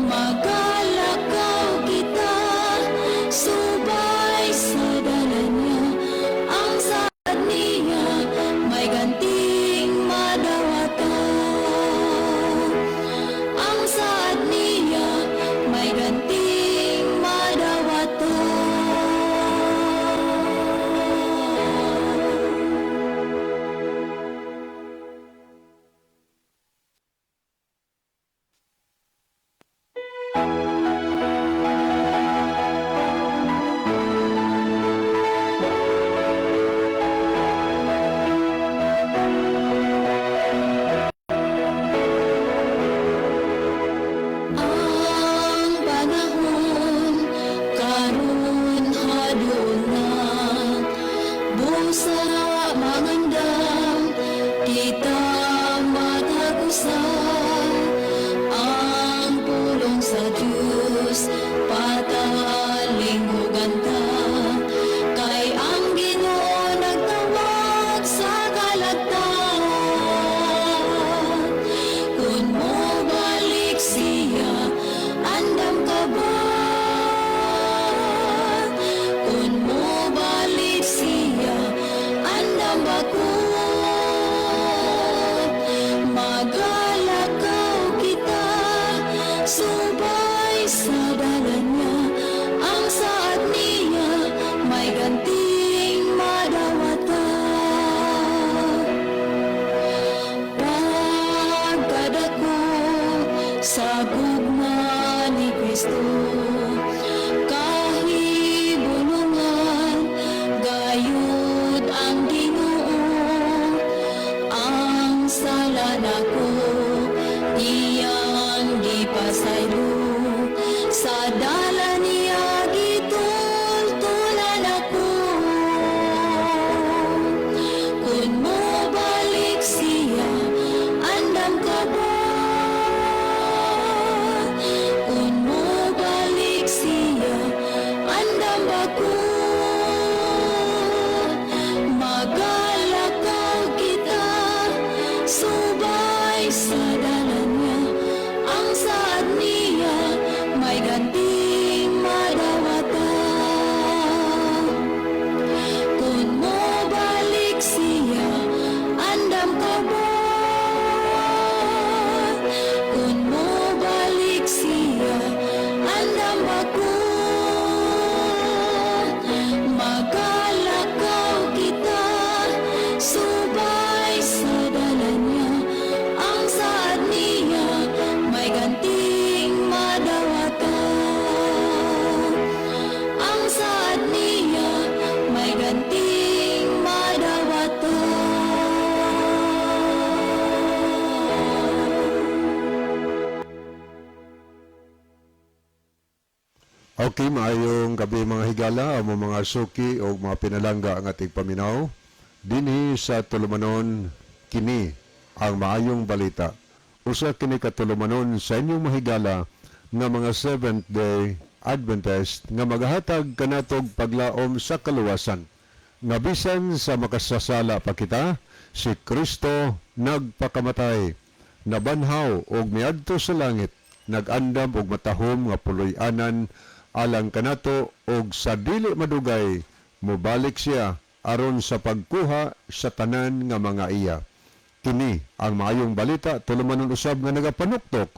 Magalakaw kita subay sa dalan niya. Ang saad niya may ganting madawatan. Ang saad niya may ganting madawatan. Ang panahon karon haduol na, busa mangandam kita matag usa. Ang pulong sa Diyos patalinghugan ta, kay ang Ginoo nagtawag sa kalagtan. Kung mobalik siya, andam ka ba? Kung mobalik siya, andam ba ko? Magalakaw kita subay sa dalan niya. Ang saad niya may ganting madawatan. Pagkadako sa gugma ni Kristo, kahibulungan gayud ang Ginoo. Ang sala nako iyang gipasaylo, sa dalan niya gitultulan ako. Kung mobalik siya, andam ka ba? Kung mobalik siya, andam ba ko? Magalakaw kita subay sa dalan niya. Ang saad niya may ganting madawatan. Kung mobalik siya, andam ka ba? Kung mobalik siya, andam ba ko? Magalakaw kita subay sa dalan niya. Ang saad niya may ganting madawatan. Ang saad niya may ganting madawatan. Okay, maayong gabi, mga higala, amo mga suki o mga pinalangga ang ating paminaw. Dinhi sa tulumanon, kini ang maayong balita. Usa kini ka tulumanon sa inyong mahigala nga mga Seventh Day Adventist nga magahatag kanatog paglaom sa kaluwasan. Nga bisan sa makasasala pa kita, si Kristo nagpakamatay, nabanhaw og miadto sa langit, nag-andam og matahom nga puloy-anan alang kanato, og sa dili madugay mobalik siya aron sa pagkuha sa tanan nga mga iya. Kini ang maayong balita, tulumanon usab nga nagapanuktok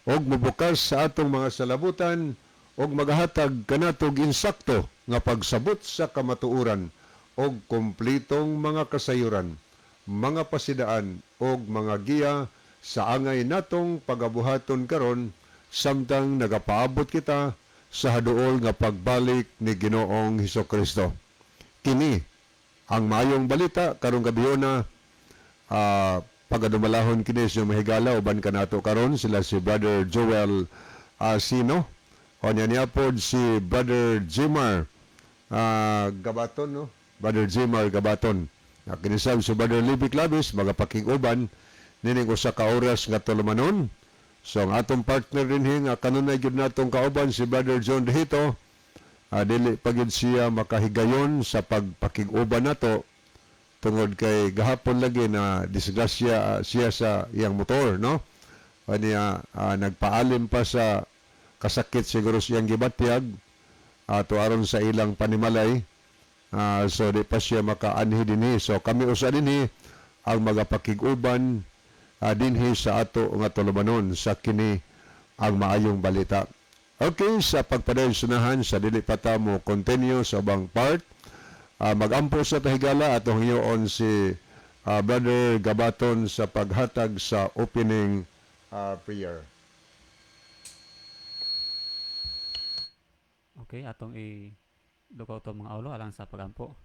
og mobukas sa atong mga salabutan og magahatag kanatog insakto nga pagsabot sa kamatuoran og kumplitong mga kasayuran, mga pasidaan og mga giya sa angay natong pagabuhaton karon samtang nagapaabot kita sa haduol nga pagbalik ni Ginoong Hesus Kristo. Kini ang maayong balita karong gabhiona. Pagadumalahon kini sa mahigala, uban kanato karon sila si Brother Joel Asino o niya niya pod si Brother Jimar Gabaton, no? Brother Jimar Gabaton na kinisab si Brother Libby Clavis magapakig-uban nining usa ka oras nga tulumanon. So ang atong partner dinhi nga kanunay gyud natong kauban, si Brother John Dehito, dili pa gyud siya makahigayon sa pagpakig-uban nato tungod kay gahapon lagi na disgrasya siya sa iyang motor, no? Kanya nagpaalim pa sa Kasakit siguro siyang gibatyag ato aron sa ilang panimalay. So di pa siya makaanhi dinhi. So kami usa dinhi ang magapakig-uban dinhi sa ato nga tulumanon sa kini ang maayong balita. Okay, sa pagpadayon sunahan sa dili pa ta mo continue sa ubang part, magampo sa ta, higala, atong hiyoon si Brother Gabaton sa paghatag sa opening prayer. Okay, atong i dukaw to mga ulo alang sa pagampo.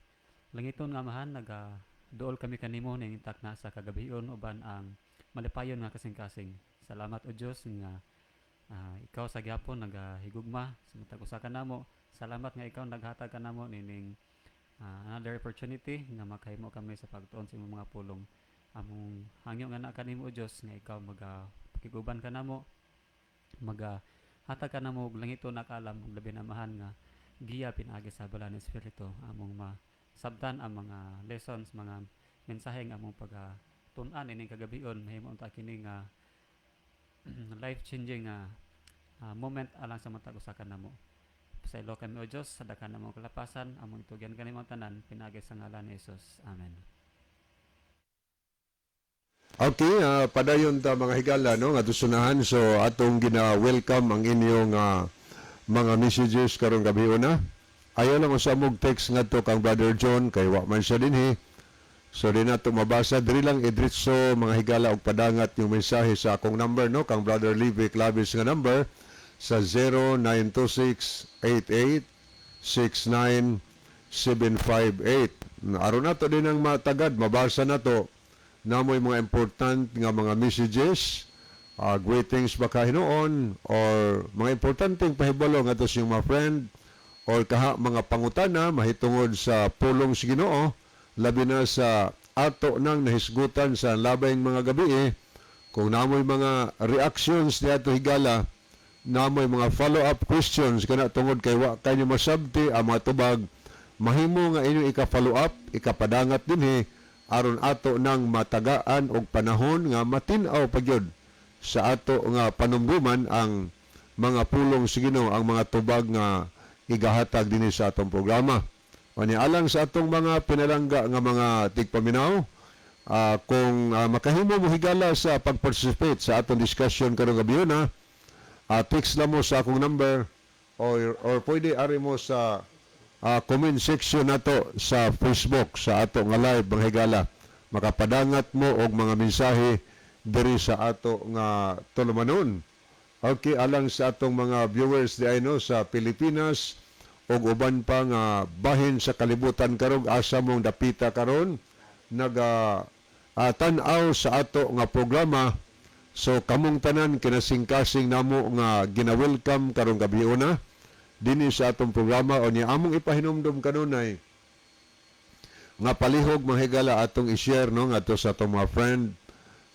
Langiton nga Amahan, naga duol kami kanimo ning takna sa kagabion uban ang malipayon nga kasing-kasing. Salamat, o Dios, nga ikaw sa gihapon nagahigugma sa matag usa kanamo. Salamat nga ikaw naghatag kanamo nining another opportunity nga makahimo kami sa pagtuon sa imong mga pulong. Among hangyo nga na kanimo, o Dios, nga ikaw maga pakiguban kanamo, maga hatag ka namo og langito na kaalam ug labi na, Amahan, nga giya pinaagi sa Balaan Espiritu among masabtan ang mga lessons, mga mensahe nga among pag tun-an ining kagabion. Mahimo unta kini nga life changing nga moment alang sa matag usa kanamo. Pasaylo kami, o Dios, sa dakan namong kalapasan. Among itugyan kanimo ang tanan pinaagi sa ngalan ni Jesus. Amen. Okay, padayon ta, mga higala, no, nga sunahan. So atong gina-welcome ang inyong mga messages karong gabi una. Ayaw lang usa mog text ngadto kang Brother John kay wa man siya dinhi. So di nato mabasa. Diri lang idritso, mga higala, og padangat yung mensahe sa akong number, no, kang Brother Levi Clavis nga number sa 0926 88 69 758. Aron nato din ang matagad mabasa nato namoy mga important nga mga messages, greetings ba kahinuon or mga importanteng pahibalo ngadto sa inyong mga friend or kaha mga pangutana mahitungod sa pulong sa Ginoo, labi na sa ato nang nahisgutan sa labayng mga gabi eh. Kung namoy mga reactions niadto, higala, namoy mga follow-up questions kana tungod kay wa kanyo masabti ang mga tubag, mahimo nga inyo ika-follow up, ikapadangat dinhi aron ato nang matagaan og panahon nga matin-aw pagyud sa ato nga panumduman ang mga pulong sa Ginoo, ang mga tubag nga igahatag dinhi sa atong programa. Ani alang sa atong mga pinalangga nga mga tigpaminaw, kung makahimo mo, higala, sa pag-participate sa atong discussion karong gabi na, text lang mo sa akong number or pwede ari mo sa comment section nato sa Facebook sa ato nga live, mga higala. Makapadangat mo og mga mensahe diri sa ato nga tulumanon. Okay, alang sa atong mga viewers di ay, no, sa Pilipinas ug uban pa nga bahin sa kalibutan karon, asa mong dapita karon naga tan-aw sa ato nga programa. So kamong tanan, kinasingkasing namo nga gina-welcome karong gabi una dinhi sa atong programa. O niya among ipahinumdom kanunay nga palihog, mga higala, atong i-share, no, ngadto sa atong mga friend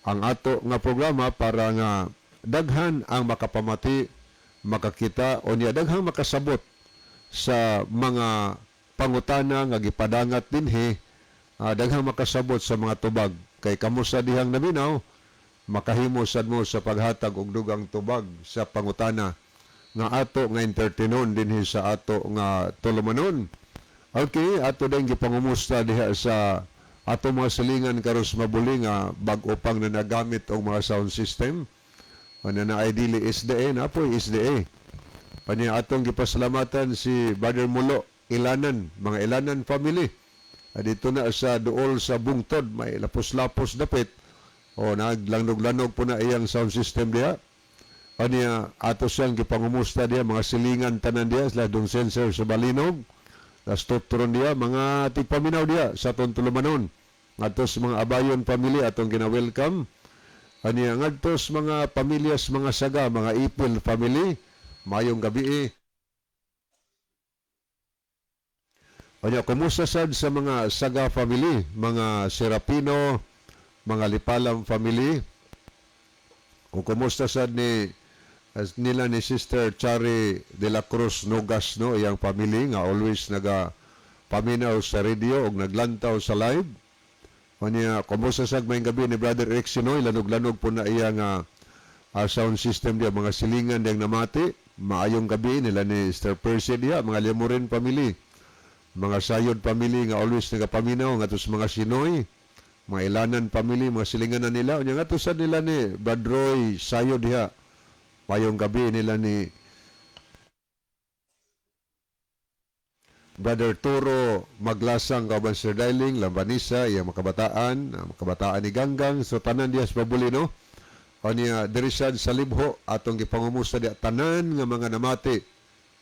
ang ato nga programa para nga daghan ang makapamati, makakita o niya daghang makasabot sa mga pangutana nga gipadangat dinhi, daghang makasabot sa mga tubag kay kamo sa dihang naminaw makahimo sad mo sa paghatag og dugang tubag sa pangutana nga ato nga entertainon dinhi sa ato nga tulumanon. Okay, ato din gipangumusta diha sa ato mga silingan karon sa Mabuli nga bag-o pang na nagamit og mga sound system. Ano na ay dili SDA na po SDA. Panya atong gipasalamatan si Brother Mulo Ilanan, mga Ilanan family. Dito na sa duol sa bungtod, may lapos-lapos dapit. O naglanog-lanog po na iyang sound system diha. Aniya ato siyang gipangumusta diha, mga silingan tanan diha sila dong sensor sa Balinog. Tas tutron diha, mga tigpaminaw diha sa atong tulumanon. Ngadto sa mga Abayon family, atong gina-welcome. Aniya ngadto sa mga pamilyas, mga saga, mga Ipil family, mayong gabi eh. Anya, kumusta sad sa mga Saga family, mga Serapino, mga Lipalam family? O kumusta sad ni as nila ni Sister Chari de la Cruz Nogas, no, iyang family nga always naga paminaw sa radio og naglantaw sa live. Unya, kumusta sad mayong gabi ni Brother Eric Sinoy, lanog-lanog po na iya nga sound system diya, mga silingan diyang namati. Maayong gabi nila ni Sir Percy diha, mga Lemurin family, mga Sayod family nga always nagapaminaw, ngadto sa mga Sinoy, mga Ilanan family, mga silinganan nila. Unya ngadto sa nila ni Brad Roy Sayod diha. Maayong gabi nila ni Brother Turo Maglasang kauban Sir Darling, Lambanisa, iyang mga kabataan, ang mga kabataan ni Ganggang, so tanan diha sa Pabulino. O niya, diri sad sa Libho, atong gipangumusta diha tanan nga mga namati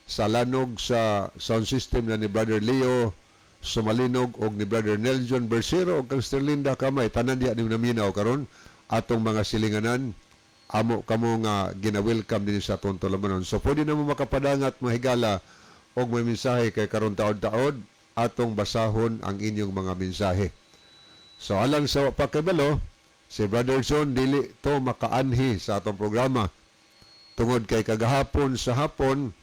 sa lanog sa sound system na ni Brother Leo Sumalinog og ni Brother Nelson Bersero og kang Sister Linda Kamay, tanan diha ni naminaw karon, atong mga silinganan, amo kamo nga gina-welcome din sa atong tulumanon. So pwede na mo makapadangat, mga higala, og may mensahe kay karon taod-taod atong basahon ang inyong mga mensahe. So alang sa wa pa kabalo, si Brother John dili to makaanhi sa atong programa tungod kay kagahapon sa hapon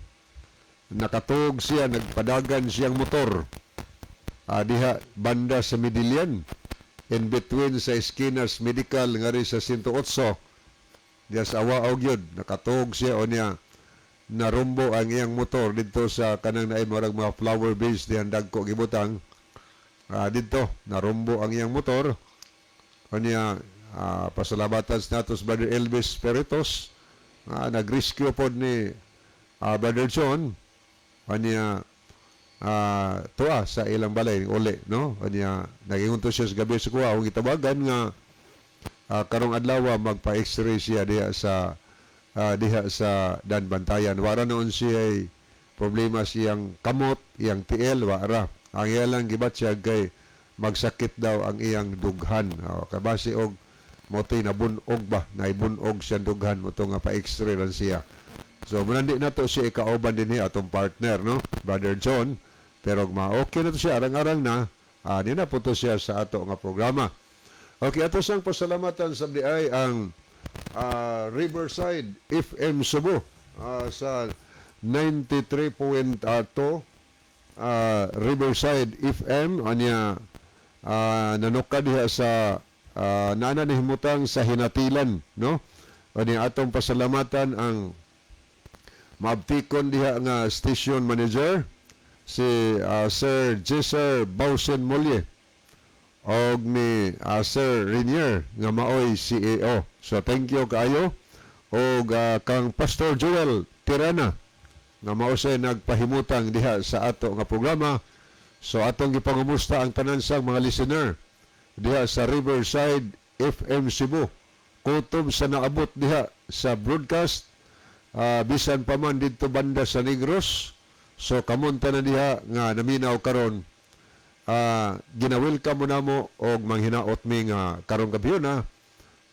nakatug siya, nagpadagan siyang motor diha banda sa Medillion, in between sa Esquinas Medical ngari sa 108 diya sa Awao gyud. Nakatuog siya o niya narumbo ang iyang motor didto sa kanang naay murag mga flower base diyan, dagko gibutang didto narumbo ang iyang motor o niya pasalamatan sa nato sa Brother Elvis Peritos, nag-rescue pod ni Brother John o niya tuwa sa ilang balay uli, no? O niya nagingon to siya sa gabi sa kuha akong gitawagan nga karong adlaw magpa-x-ray siya diha sa Daanbantayan. Wara noon siya ay problema siyang kamot, iyang tiil, wara. Ang iya lang gibatyag kay magsakit daw ang iyang dughan. O, kabase og moto'y nabunog ba, naibunog siyang dughan mo nga pa-x-ray lang siya. So, muna di na to siya ikauban din niya atong partner, no? Brother John. Pero ma-okay na to siya, arang-arang na, di na po to siya sa ato nga programa. Okay, ato sang pasalamatan sa ay ang Riverside FM Cebu sa 93.2 Riverside FM anya nanuka diha sa nana nihimutang sa Hinatilan, no? Anya atong pasalamatan ang maabtikon diha nga station manager, si Sir Jesser Bausen Molye og ni Sir Rainier nga maoy CEO. So thank you kaayo og kang Pastor Joel Tirana nga mao siya nagpahimutang diha sa ato nga programa. So atong gipangumusta ang tanan sang mga listener diha sa Riverside FM Cebu. Kutob sa naabot diha sa broadcast bisan pa man didto banda sa Negros. So kamunta na diha nga naminaw karon, gina-welcome mo namo og manghinaot mi nga karong gabi na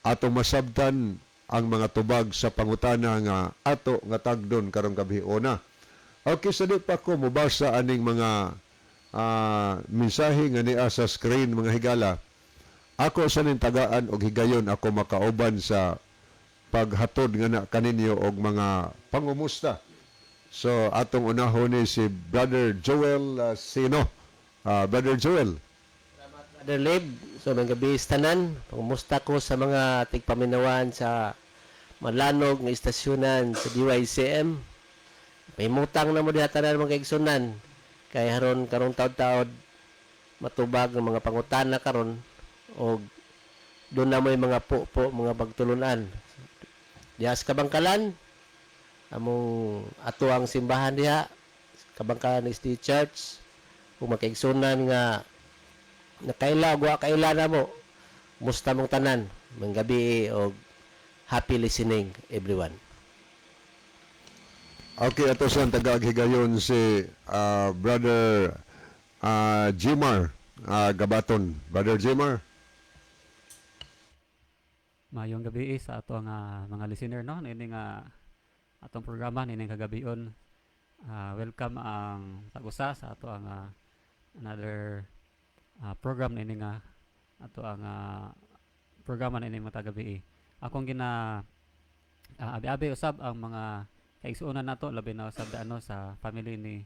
atong masabtan ang mga tubag sa pangutana nga ato nga tagdon karong gabi una. Okay, sa di pa ko mobasa aning mga mensahe nga niya sa screen, mga higala. Ako sa ning tagaan og higayon ako makauban sa paghatod nga na kaninyo og mga pangumusta. So atong unahon ni si Brother Joel Sino. Brother Joel. Brother Lib, so mga gabi tanan, pangumusta ko sa mga tigpaminawan sa Malanog nga istasyonan sa DYCM. May mutang na mo diha tanan, mga kaigsunan. Kay haron karong taod-taod matubag ng mga pangutana karon og doon na mo'y mga po mga pagtulunan. Diha sa Kabangkalan, among ato ang simbahan diha, Kabangkalan SDA Church, ug makaigsunan nga nakaila wa kaila na mo, musta mong tanan, mga gabi og happy listening, everyone. Okay, ato sa tagaag higayon si Brother Jimar Gabaton. Brother Jimar. Maayong gabi sa ato nga mga listener, no, ini nga atong programa nining kagabion. Welcome ang tag-usa sa ato ang another program niini nga ato ang programa niini mga gabi. Akong gina abi-abi usab ang mga kaigsuonan nato, labi na usab ano sa family ni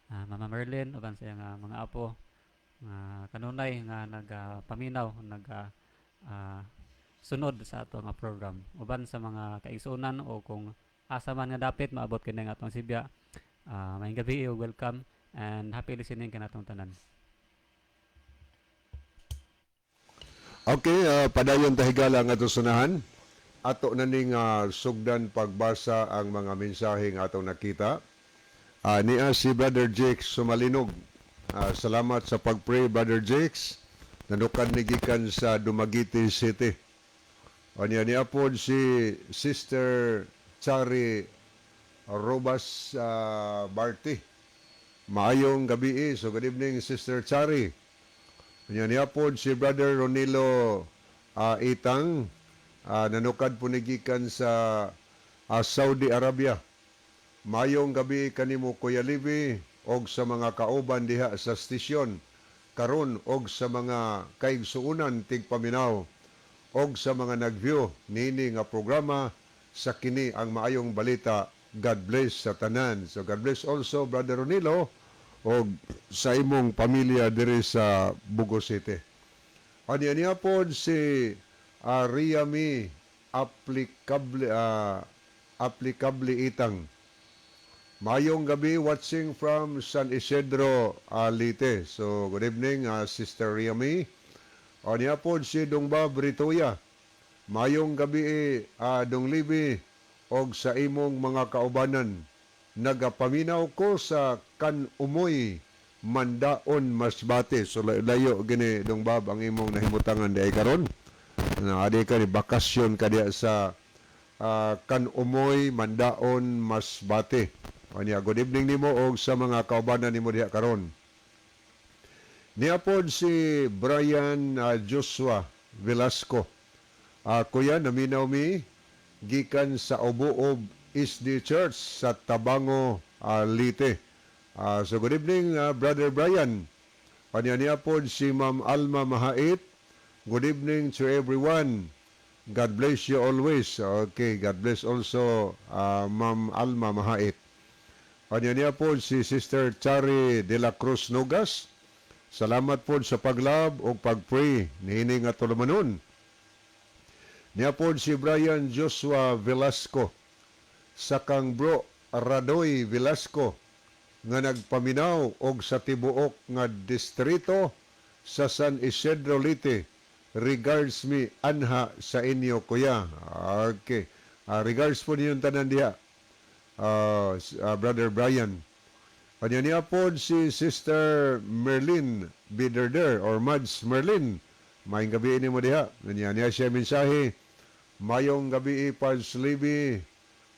Mama Merlin uban sa iyang mga apo nga kanunay nga nagapaminaw, naga sunod sa ato nga program uban sa mga kaigsuonan o kung Asa man nga dapit maabot kini nga atong sibya. Maayong gabi ug welcome and happy listening kanatong tanan. Okay, padayon ta, higala, nga atong sunahan. Ato na ning sugdan pagbasa ang mga mensahe nga atong nakita. Niya si Brother Jake Sumalinog. Salamat sa pag-pray, Brother Jakes. Nanukad ni gikan sa Dumaguete City. O niya niya po si Sister Chari Robas Barty. Maayong gabi eh. So good evening, Sister Chari. Niya niya po si Brother Ronilo Itang. Nanukad po ni gikan sa Saudi Arabia. Mayong gabi kanimo, Kuya Livi, og sa mga kauban diha sa stisyon karon og sa mga kaigsuonan tigpaminaw og sa mga nag-view niini nga programa sa kini ang Maayong Balita. God bless sa tanan. So God bless also, Brother Ronilo, og sa imong pamilya diri sa Bogo City. Anya niya po si Riami applicable Itang. Mayong gabi, watching from San Isidro, Leyte. So good evening, Sister Riami. O niya po si Dong Bob Ritoya. Mayong gabi, Dong Libi, og sa imong mga kaubanan. Nagapaminaw ko sa Kanumoy, Mandaon, Masbate. So layo gini, Dong Bob, ang imong nahimutangan diay karon. Na adi ka ni bakasyon ka diya sa Kanumoy, Mandaon, Masbate. Anya, good evening nimo og sa mga kaubanan nimo diha karon. Niya pod si Brian Joshua Velasco. Kuya, naminaw mi gikan sa Obuob SDA Church sa Tabango, Leyte. So good evening, Brother Brian. Anya niya pod si Ma'am Alma Mahait. Good evening to everyone. God bless you always. Okay, God bless also Ma'am Alma Mahait. Anya niya po si Sister Chari de la Cruz Nogas. Salamat po sa pag-love o pag-pray niini nga tulumanon. Niya po si Brian Joshua Velasco sa kang bro Radoy Velasco nga nagpaminaw og sa tibuok nga distrito sa San Isidro, Leyte. Regards mi anha sa inyo, kuya. Okay. Regards po ninyong tanan diha. Brother Brian. Kanya niya po si Sister Merlin Biderder or Mads Merlin. Maayong gabi ini mo diha. Kanya niya siya mensahe. Mayong gabi, Pads Libby,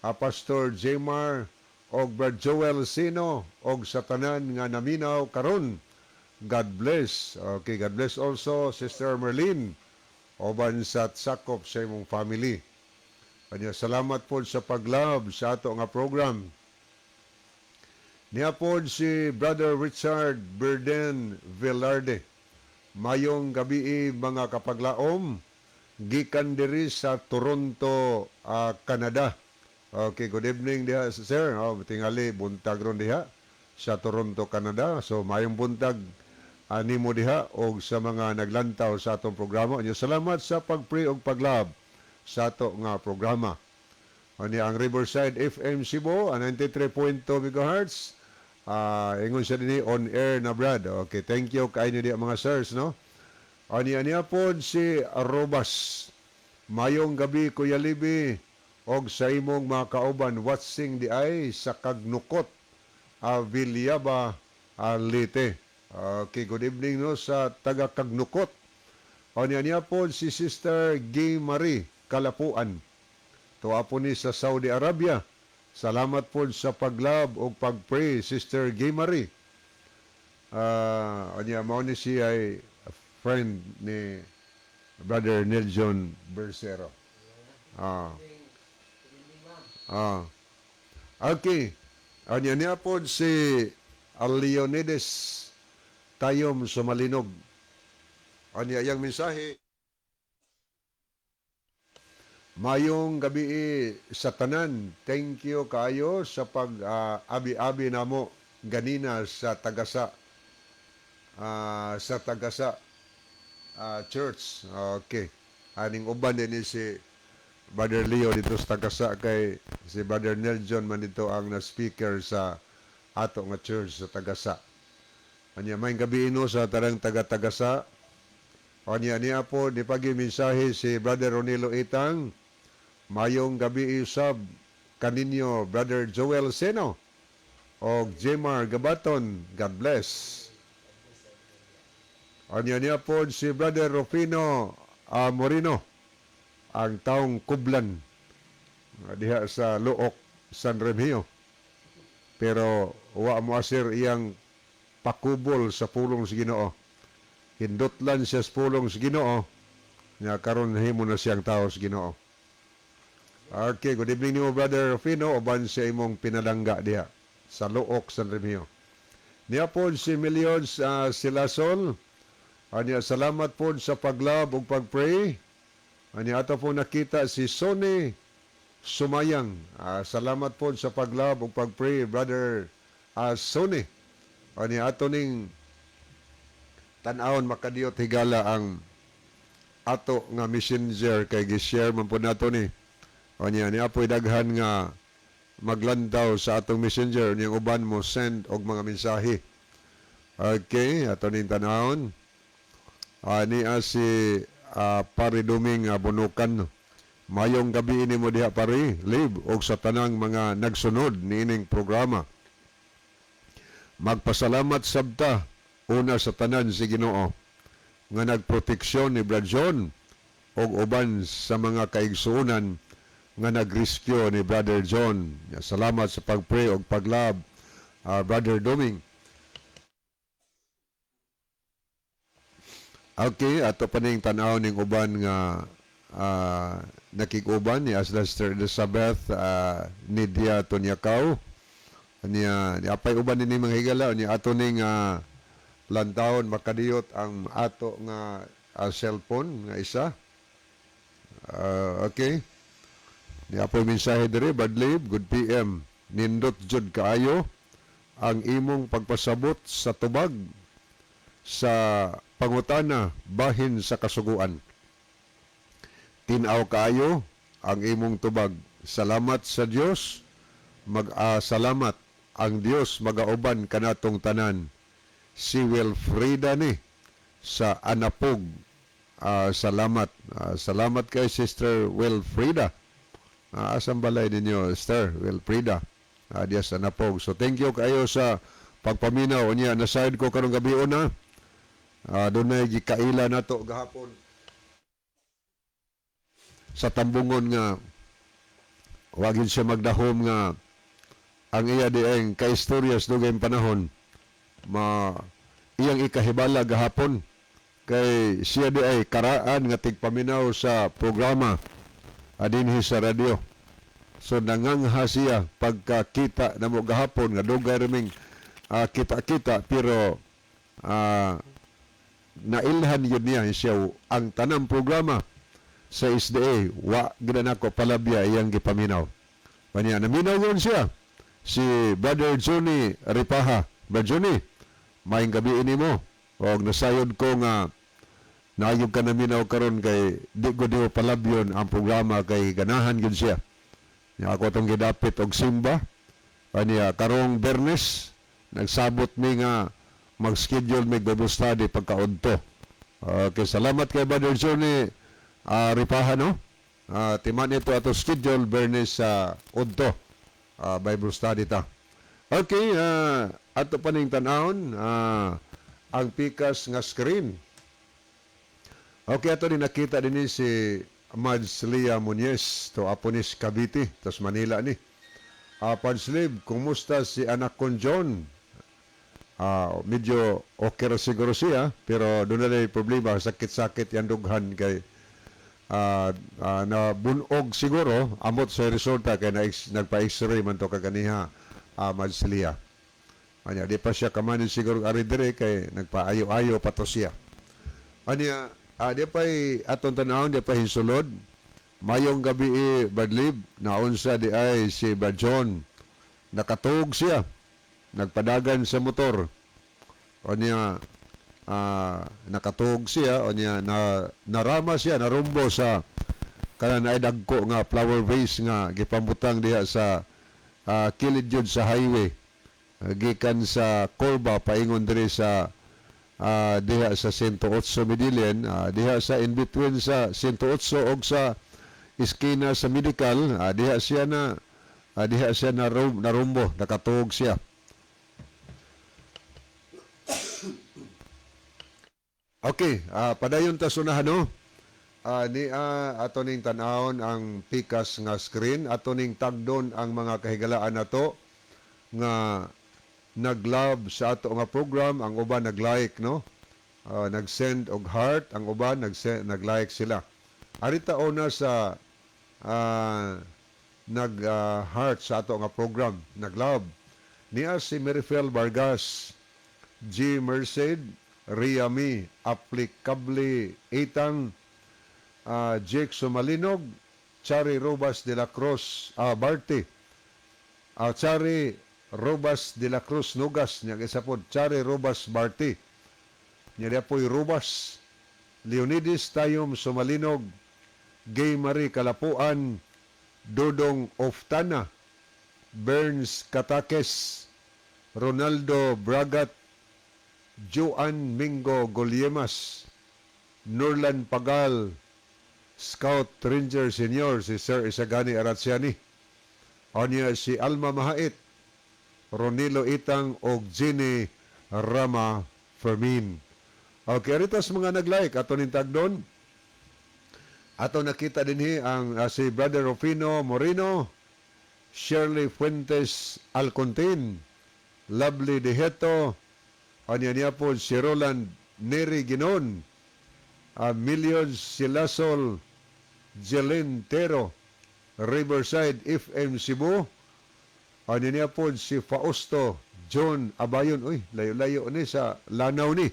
Pastor Jemar, og Brad Joel Sino, og sa tanan nga naminaw karon. God bless. Okay, God bless also Sister Merlin oban sa sakop sa imong family. Kanya salamat po sa pag-love sa ato nga program. Niya po si Brother Richard Berden Velarde. Mayong gabi, mga kapaglaom, gikan diri sa Toronto, Canada. Okay, good evening diha, sir. Oh, tingali buntag ron diha sa Toronto, Canada. So mayong buntag animo diha og sa mga naglantaw sa atong programa. Anya salamat sa pag-pray og pag-love sa ato nga programa. Ani ang Riverside FM Cebu, ang 93.2 MHz. Ingon siya dinhi, on air na, Brad. Okay, thank you kay niyo mga sirs, no? Ani aniya pod si Robas. Mayong gabi, Kuya Libi, og sa imong mga kauban, watching di ay sa Kagnukot, Villaba, Leyte. Okay, good evening, no, sa taga Kagnukot. Ani aniya pod si Sister Gay Marie Kalapuan. Tuwa po ni sa Saudi Arabia. Salamat po sa pag-love o pag-pray, Sister Gay Marie. Anya, mao ni siya ay friend ni Brother Nelson Bersero. Okay. Anya niya po si Leonides Tayom Sumalinog. Anya iyang mensahe. Mayong gabi sa tanan. Thank you kaayo sa pag abi-abi namo ganina sa Tagasa Church. Okay. Aning uban din ni si Brother Leo dito sa Tagasa kay si Brother Neljon man dito ang na speaker sa ato nga church sa Tagasa. Anya may gabi ino sa tarang taga-Tagasa. Anya niya po ni pagi mensahe si Brother Ronilo Itang. Mayong gabi usab kaninyo, Brother Joel Seno og Jemar Gabaton. God bless. Anya niya po si Brother Rufino Moreno, ang taong Kublan diha sa Luok, San Remigio. Pero wa mo asir iyang pakubol sa pulong sa Ginoo. Hindotlan siya sa pulong sa Ginoo. Nya karon himo na siyang tao sa Ginoo. Okay, good evening nimo, Brother Rufino, uban sa imong pinalangga diha sa Luok, San Remigio. Niya po si Millions Silasol. Anya, salamat po sa pag-love ug pag-pray. Anya, ato po nakita si Sonny Sumayang. Salamat po sa pag-love ug pag-pray, Brother Sonny. Anya, ato ning tan-awon makadiyot, higala, ang ato nga messenger kay gi-share man po nato ni. Anya, niya po'y daghan nga maglantaw sa atong messenger niyang uban mo send og mga mensahe. Okay, ato ning tan-awon. Niya si Pare Duming Bunukan. Mayong gabi ini mo diha, Pare Live, og sa tanang mga nagsunod niining programa. Magpasalamat sabta una sa tanan si Ginoo nga nagproteksyon ni Brad John og uban sa mga kaigsuonan nga nagrescue ni Brother John. Salamat sa pagpray og pag-love, Brother Doming. Okay, ato pa ning tan-aw ning uban nga nakig-uban ni as Sister Elizabeth Nidia Tonyakaw. Niya ni apay uban nini, mga higala, niya ato ning lantawon makadiyot ang ato nga cellphone nga isa. Okay. Ni apoy mensahe diri, Badlib, good PM. Nindot jud kaayo ang imong pagpasabot sa tubag sa pangutana bahin sa kasuguan. Tin-aw kaayo ang imong tubag. Salamat sa Dios. Mag salamat ang Dios magauban kanatong tanan. Si Wilfrida ni sa Anapog. Salamat. Salamat kay Sister Wilfrida. Asang balay ninyo, Sister Wilfrida? Diya sa Anapog. So thank you kayo sa pagpaminaw niya. Nasayod ko karong gabi una. Dunay gikaila nato gahapon sa tambungon nga wagin siya magdahom nga ang iya di ang kaistorya sa dugay panahon ma iyang ikahibala gahapon kay siya di ay karaan nga tigpaminaw sa programa adinhi sa radyo. So nangangha siya pagkakita namo gahapon nga dugay raming kita-kita, pero nailhan yun niya siya ang tanang programa sa SDA wa gina nako palabya iyang gipaminaw. Kanya naminaw yun siya, si Brother Johnny Ripaha. Brother Johnny, maayong gabi ini mo og nasayod ko nga naayog ka naminaw karon kay di ko di palabyon ang programa kay ganahan gyud siya. Nya ako tong gidapit og simba kaniya karong Bernes, nagsabot mi nga mag-schedule mig Bible study pagkaudto. Okay, salamat kay Brother Johnny Ripaha, no? Timan ito ato schedule Bernes sa udto. Bible study ta. Okay, ato pa ning tan-awon ang pikas nga screen. Okay, ato din nakita din ni si Mads Lia Muñez, to apo ni sa Cavite, tas Manila ni. Padslib, kumusta si anak kon John? Medyo okay ra siguro siya, pero doon na problema, sakit-sakit yan dughan kay na bunog siguro, amot sa resulta kay na nagpa-x-ray man to kaganiha, Mads Lia. Anya, di pa siya kamanin siguro ari dire kay nagpaayo-ayo pa to siya. Anya, di pa atong tanawon, di pa hinsulod. Mayong gabi eh, Badlib, naunsa di ay si Brad John. Nakatuog siya. Nagpadagan sa motor. O niya, nakatuog siya, o niya, na, narama siya, narumbo sa Kana naay dagko nga flower vase nga gipambutang diha sa kilid yun sa highway. Gikan sa Corba paingon diri sa diha sa 108 Medellin, diha sa in between sa 108 og sa iskina sa medical, diha siya na narumbo, nakatuog siya. Okay, padayon ta sunahan, no. Ni ato ning tan-awon ang pikas nga screen, ato ning tagdon ang mga kahigalaan nato nga nag-love sa ato nga program, ang uban nag-like, no? Nag-send og heart, ang uban nag-like sila. Arita una sa nag heart sa ato nga program, nag-love. Niya si Merifel Vargas, G. Merced, Riami, Applicable Itang, Jake Sumalinog, Chari Robas de la Cruz, Barty, Chari Robas de la Cruz Nugas, niya isa po, Chari Robas Barty, niya po'y Robas, Leonides Tayom Sumalinog, Gay Marie Kalapuan, Dodong Oftana, Burns Katakes, Ronaldo Bragat, Joan Mingo Goliemas, Nurlan Pagal, Scout Ranger Senior, si Sir Isagani Aratsiani. Onya si Alma Mahait, Ronilo Itang og Jenny Rama Fermin. Okay, aritas mga nag-like ato ning tagdon. Ato nakita dinhi ang si Brother Rufino Moreno, Shirley Fuentes Alcontin, Lovely Deheto, anya niya po si Roland Neri Ginon, Million Silasol, Jelen Tero, Riverside FM Cebu, anya niya po si Fausto John Abayon, uy, layo-layo ni sa Lanao ni.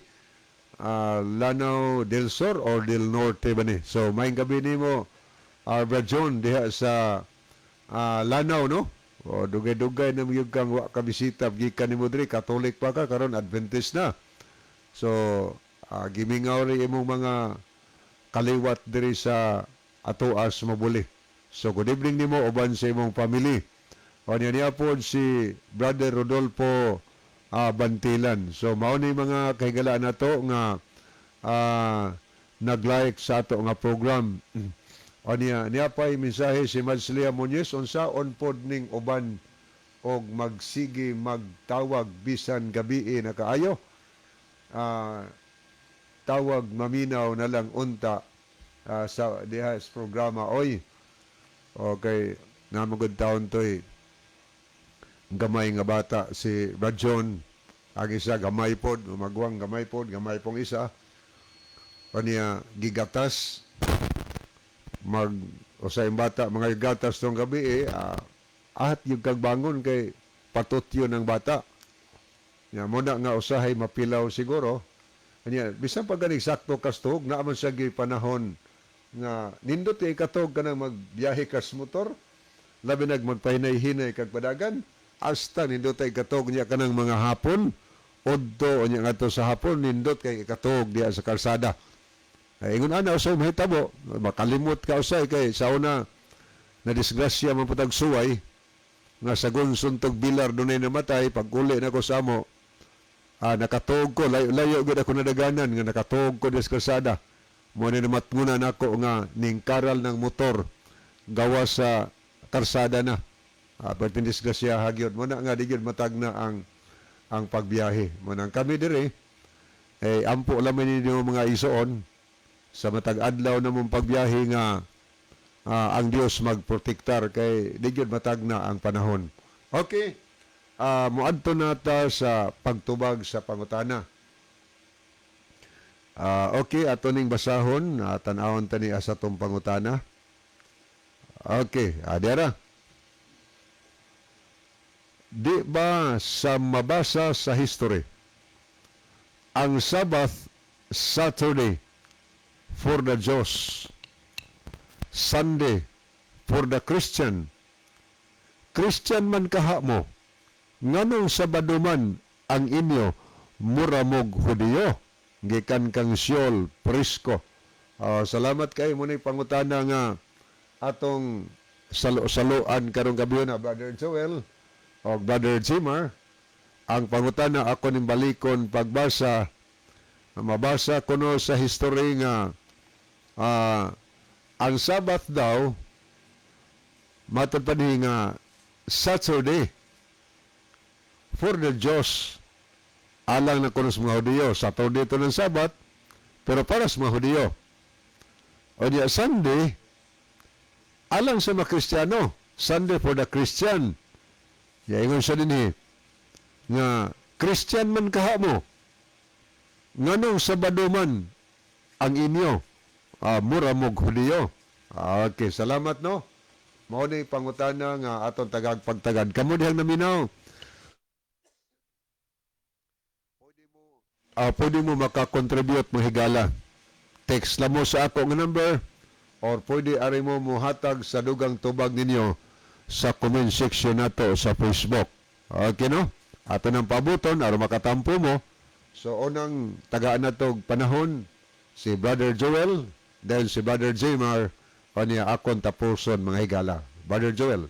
Lanao del Sur or del Norte ba ni? So, maayong gabi nimo, Brad John, diha sa Lanao, no? O, dugay-dugay na gyud kang wa ka bisita, gikan nimo diri, Catholic pa ka, karon Adventist na. So, gimingaw rin imong mga kaliwat diri sa atoas Mabuli. So, good evening nimo uban sa imong family. O niya niya po si Brother Rodolfo Bantilan. So, mao ni mga kahigalaan nato nga nag-like sa ato nga program. O niya, niya pa'y mensahe si Madslia Muñiz, unsaon pod ning uban og magsige magtawag bisan gabii na kaayo. Tawag maminaw na lang unta sa diha sa programa oy. Okay, namagod taon to'y gamay nga bata si Brad John. Ang isa gamay pod, magwang gamay pod, gamay pong isa. Kaniya gigatas mag o sa bata mga gatas tong gabi eh, ahat yung kagbangon kay patutyo ng bata. Ya mo na nga usahay mapilaw siguro. Anya bisan pa ganing sakto kastog naa man siya gi panahon nga nindot kay katog ka nang magbiyahe kas motor, labi nag magpahinay-hinay kag padagan, hasta nindot ay katog niya kanang mga hapon udto unya ngadto sa hapon, nindot kay katog diha sa kalsada. Ay, ingon ana usay mahitabo, makalimot ka usay kay sa una na disgrasya man putag suway nga sagun suntog bilar dunay namatay. Pag uli na ko sa amo, nakatuog ko, layo, layo gud ako nadaganan nga nakatuog ko sa kalsada. Mo ni namatngunan nako nga ningkaral ng motor gawa sa karsada na. Pero disgrasya hagyod mo na nga di gyud matagna ang pagbiyahe. Mo nang kami dire eh ampo lamay ninyo mga isuon sa matag adlaw na mong pagbiyahe nga ang Dios magprotektar kay di gyud matagna ang panahon. Okay. Moadto na ta sa pagtubag sa pangutana. Okay, ato ning basahon, tan-awon ta ni asa tong pangutana. Okay, dira. Di ba sa mabasa sa history ang Sabbath Saturday for the Jews, Sunday for the Christian? Christian man kaha mo, nganong Sabado man ang inyo, mura mog Hudiyo? Gikan kang Siol Prisco. Salamat kay mo ni pangutana nga Atong salo-saloan karong gabi na, Brother Joel o Brother Jimar. Ang pangutana ako ning balikon pagbasa, mabasa kuno sa history nga ang Sabbath daw matod pa ni nga Saturday for the Diyos alang na kuno sa mga Hudiyo. Saturday ito ng Sabbath, pero para sa mga Hudiyo. O diya Sunday alang sa mga Kristiyano, Sunday for the Christian. Yaingon siya din eh, nga Christian man kaha mo, nganong Sabado man ang inyo, mura mog Hudiyo? Okay, salamat, no. Mao ni pangutana nga atong tagag pagtagad. Kamo dihang naminaw, pwede mo makakontribute mo, higala. Text lang mo sa ako nga number or pwede ari mo muhatag sa dugang tubag ninyo sa comment section nato sa Facebook. Okay, no? Ato nang pabuton aron makatampo mo. So unang tagaan na og panahon si Brother Joel, then si Brother Jmar, kanya akon tapuson, mga higala. Brother Joel.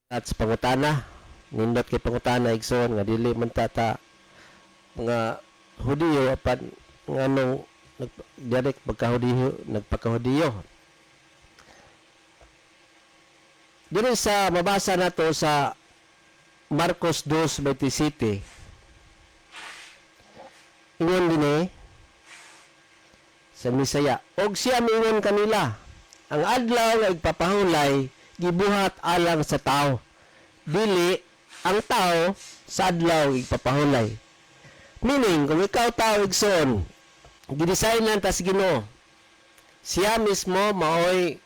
At sa pangutana, nindot kay pangutana, igsoon, nga dili man ta mga Hudiyo apan nganong nag direct pagkahudiyo nagpakahudiyo. Diri sa mabasa nato sa Marcos 2:27, ingon dinhi sa Misaya, "Og siya miingon kanila, ang adlaw nga igpapahulay gibuhat alang sa tao, dili ang tao sa adlaw igpapahulay." Meaning, kung ikaw tao, igsoon, gidesign lang tas Ginoo. Siya mismo maoy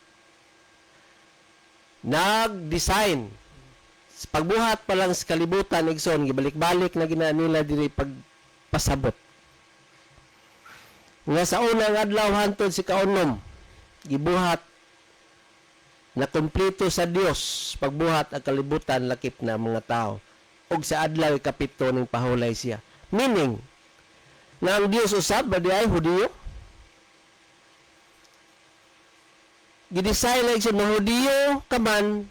nag-design. Sa pagbuhat pa lang sa kalibutan, igsoon, gibalik-balik na gina nila diri pagpasabot. Nga sa unang adlaw hantod si kaunom, gibuhat na kumpleto sa Dios pagbuhat ang kalibutan lakip na ang mga tao. Og sa adlaw ikapito ning pahulay siya. Meaning, nga ang Dios usab ba di ay Hudiyo? Gidesign like siya, mahudiyo ka man,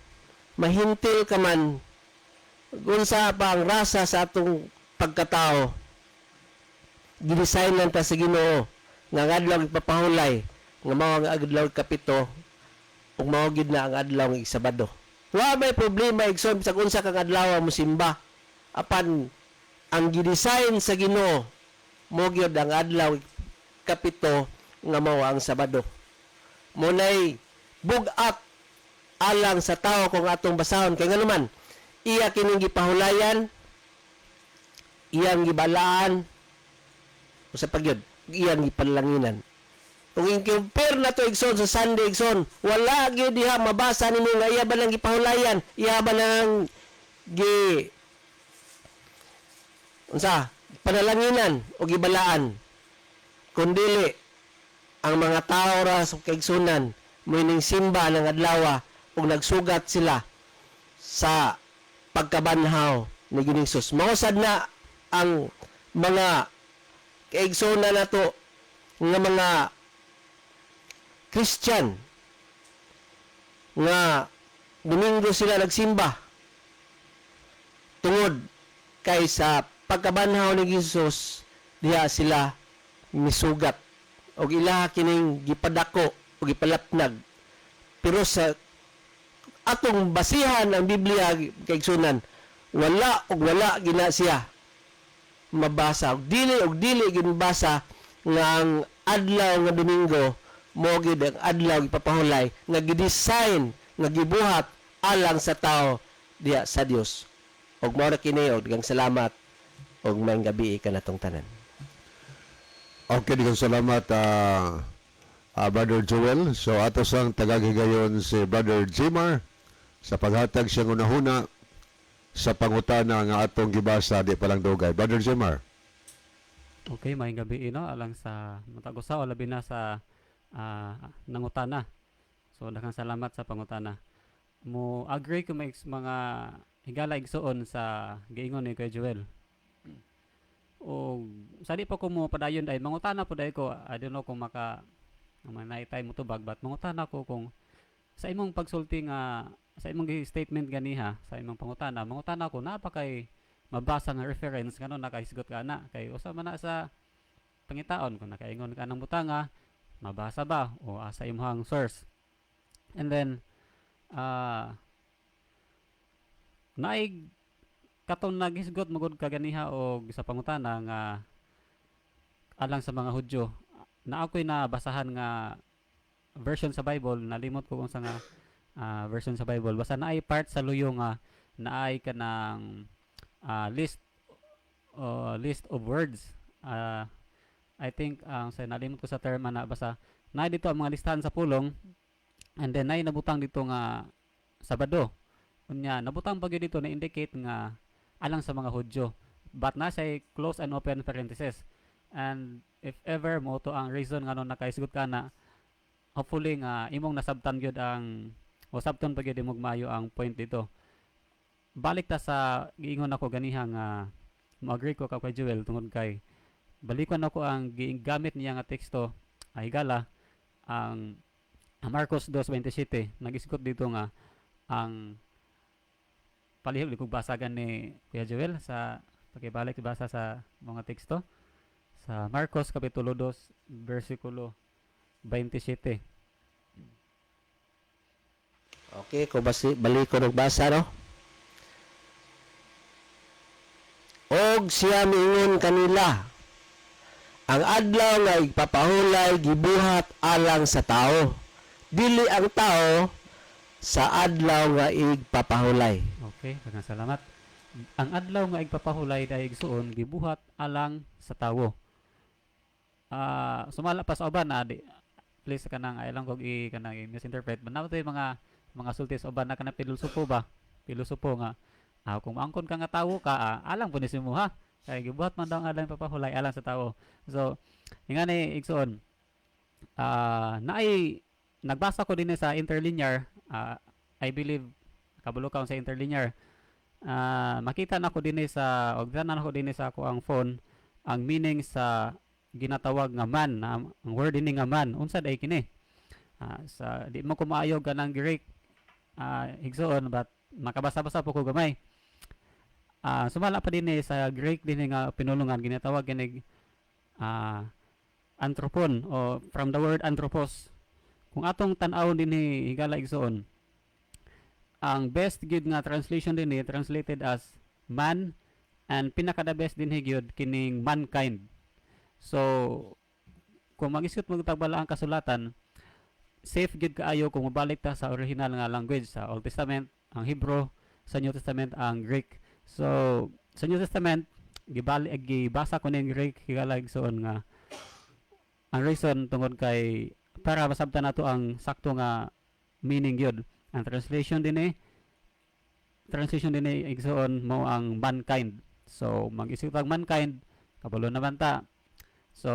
mahintil ka man, unsa pa ang rasa sa atong pagkatao, gidesign lang ta sa Ginoo nga ang adlaw ipapahulay nga mao ang adlaw kapito ug mao gid na ang adlaw nga Sabado. Wa may problema, igsoon, bisag unsa kang adlaw mo simba. Apan ang gidesign sa Ginoo mo gyud ang adlaw kapito nga mao ang Sabado. Munay bugat alang sa tao kung atong basahon kay ngano man iya kining gipahulayan, iyang gibalaan o sa pagyud iyang gipanlanginan. Kung i-compare na to, igsoon, sa Sunday, igsoon, wala gyud diha mabasa nimo nga iya ba nang gipahulayan, iya ba nang gi unsa panalanginan o gibalaan, kundili ang mga tao ra sa kaigsunan moining simba ng adlawa ug nagsugat sila sa pagkabanhaw ni Ginoong Hesus. Mao sad na ang mga kaigsunan nato nga mga Christian nga Domingo sila nagsimba tungod kay sa pagkabanhaw ni Jesus diha sila misugat og ilaha kining gipadako o gipalapnag. Pero sa atong basihan ang Biblia, kaigsunan, wala og wala gina siya mabasa og dili ginbasa nga ang adlaw nga Domingo mo gid ang adlaw ipapahulay nga gidesign nga gibuhat alang sa tao diha sa Dios. Og mao ra kini og daghang salamat og maayong gabi kanatong tanan. Okay, daghang salamat, Brother Joel. So ato sang tagaghigayon si Brother Jimar sa paghatag siyang unahuna sa pangutana nga atong gibasa di pa lang dugay. Brother Jimar. Okay, maayong gabi ino alang sa matag usa o labi na sa nangutana. So daghang salamat sa pangutana. Mo agree ko may mga higala igsuon sa giingon ni Kuya Joel. O sa di pa ko mo padayon ay mangutana po dai ko, I don't know kung maka manay tayo mo tubag, but mangutana ko kung sa imong pagsulti nga sa imong statement ganiha sa imong pangutana, mangutana ko naa pa kay mabasa nga reference ngano nakahisgot ka ana, kay usa man na sa pangitaon kung nakaingon ka ng butanga, mabasa ba o asa imong source. And then naig katong naghisgot magud ka ganiha og sa pangutana nga alang sa mga Hudyo, na ako'y nabasahan nga version sa Bible. Nalimot ko kung sa nga version sa Bible, basta naay part sa luyo nga naay kanang list of words. I think ang sa nalimot ko sa term ana, basta naay dito ang mga listahan sa pulong and then naay nabutang dito nga Sabado. Unya nabutang pa gyud dito na indicate nga alang sa mga Hudyo, but nasa close and open parenthesis. And if ever mo to ang reason ngano nakaisgot ka na, hopefully nga imong nasabtan gyud ang o sabton pa gyud imong maayo ang point dito. Balik ta sa giingon ako ganiha nga mo-agree ko kay Joel tungod kay balikon ako ang gigamit niya nga teksto ay gala ang Marcos 2:27. Nagisgot dito nga ang palihog kog basagan ni Kuya Joel sa pakibalik basa sa mga teksto sa Marcos kapitulo 2 bersikulo 27. Okay, kung basi, balik ko nagbasa, no? Og siya miingon kanila, ang adlaw nga igpapahulay gibuhat alang sa tao, dili ang tao sa adlaw nga igpapahulay. Okay, daghang salamat. Ang adlaw nga igpapahulay dahil igsuon gibuhat alang sa tawo. Sumala pa sa uban na di please kanang ay lang kog i kanang i misinterpret man na mga sulti sa uban na kanang pilosopo ba, pilosopo nga kung angkon ka nga tawo ka, alang po ni mo ha, kay gibuhat man daw ang adlaw papahulay alang sa tawo. So ingani igsuon, naay nagbasa ko din sa interlinear. I believe kabalo ka sa interlinear. Makita na ko dinhi sa og na ko dinhi sa ako ang phone ang meaning sa ginatawag nga man na ang word dinhi nga man, unsa day kini. Sa di mo ko maayo ganang Greek, igsuon, but makabasa-basa po ko gamay. Sumala pa dinhi sa Greek dinhi nga pinulungan, ginatawag kinig anthropon o from the word anthropos. Kung atong tan-awon dinhi, higala igsuon, ang best gyud nga translation dinhi translated as man, and pinaka the best dinhi gyud kining mankind. So kung mag-isip mo ang kasulatan, safe gyud kaayo kung mabalik ta sa original nga language sa Old Testament ang Hebrew, sa New Testament ang Greek. So sa New Testament gibali gibasa ko ning Greek, higala igsuon, nga ang reason tungod kay para masabtan nato ang sakto nga meaning gyud. Ang translation dinhi igsuon mo ang mankind. So mag-isip tag mankind, kabalo naman ta. So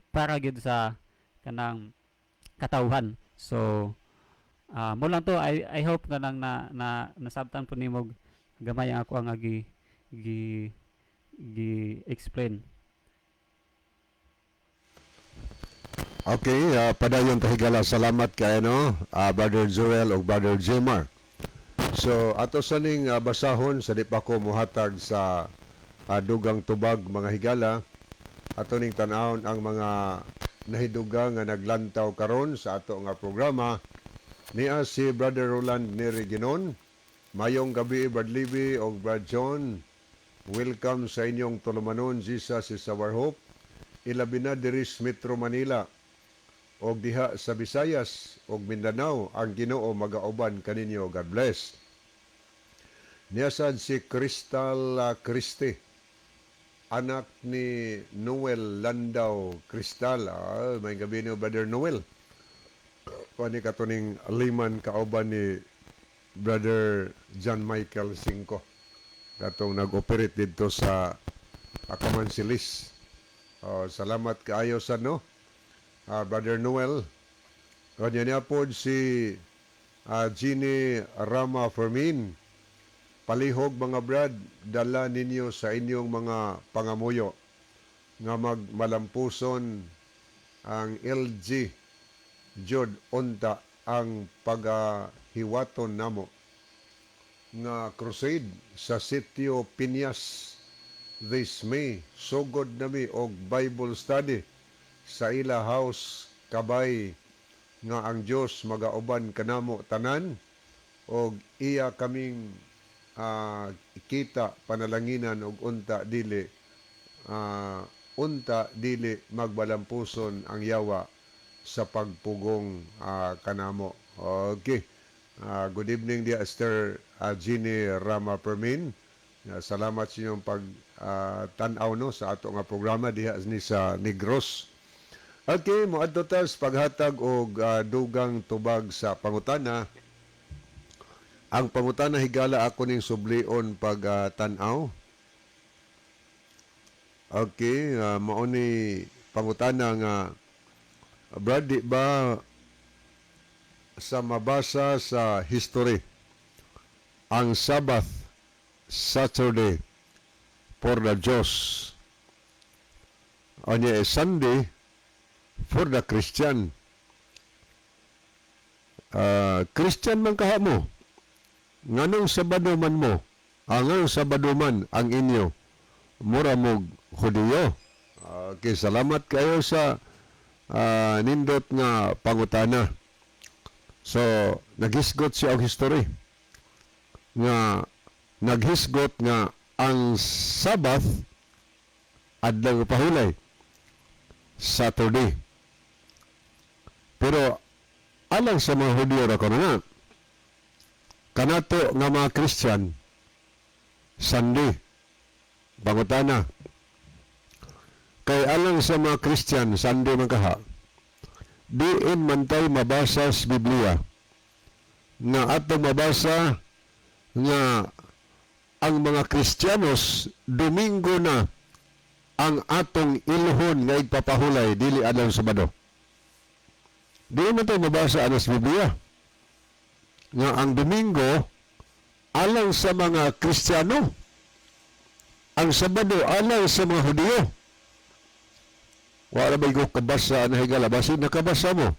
para gyud sa kanang katawhan. So mo lang to. I hope kanang na nasabtan po nimo gamay ang ako ang gi gi gi explain. Okay, padayon ta, higala. Salamat kay ano, Brother Joel ug Brother Jemar. So ato sa ning basahon sa di pa ko muhatag sa dugang tubag, mga higala. Ato ning tan-awon ang mga nahidugang nga naglantaw karon sa ato nga programa. Niya si Brother Roland Neri Ginon. Mayong gabi, Brad Libby og Brad John. Welcome sa inyong tulumanon, Jesus is our hope. Ilabi na diri sa Metro Manila og diha sa Visayas og Mindanao, ang Ginoo magauban kaninyo. God bless. Niya sad si Crystal Christie, anak ni Noel Landau Crystal. May gabi niyo, Brother Noel. Kuan ni katuning liman kauban ni Brother John Michael Cinco katong nag-operate dito sa Akamansilis. Oh, salamat kaayo sa no, Brother Noel. Kanya niya po si Jeannie Rama Fermin. Palihog mga brad, dala ninyo sa inyong mga pangamuyo. Nga magmalampuson ang LG jud unta ang pagahiwaton namo nga crusade sa Sitio Piñas this May. Sugod nami og Bible study sa ila house, kabay nga ang Dios magauban kanamo tanan og iya kaming kita panalanginan og unta dili magbalampuson ang yawa sa pagpugong kanamo. Okay. Good evening dear Esther, Jeannie Rama Permin. Salamat sa inyong pag tan-aw, no, sa ato nga programa diha ni sa Negros. Okay, moadto ta sa paghatag og dugang tubag sa pangutana. Ang pangutana, higala, ako ning sublion pag tan-aw. Okay, mao ni pangutana nga, Brad, di ba sa mabasa sa history ang Sabbath Saturday for the Jews, unya Sunday for the Christian? Christian man kaha mo, nganong Sabado man mo? Nganong Sabado man ang inyo? Mura mog Hudiyo. Okay, salamat kayo sa nindot nga pangutana. So, naghisgot siya og history nga naghisgot nga ang Sabbath, adlaw pahulay, Saturday. Pero alang sa mga Hudyo ra kuno na. Kanato nga mga Christian, Sunday. Pangutana. Kay alang sa mga Christian, Sunday man kaha. Diin man tay mabasa sa Biblia nga atong mabasa nga ang mga Kristiyanos, Domingo na ang atong ilhon nga igpapahulay, dili adlaw Sabado? Diin man tay mabasa ana sa Biblia nga ang Domingo alang sa mga Kristiyano, ang Sabado alang sa mga Hudiyo? Wala ba ko kabasa na, higala? Basin nakabasa mo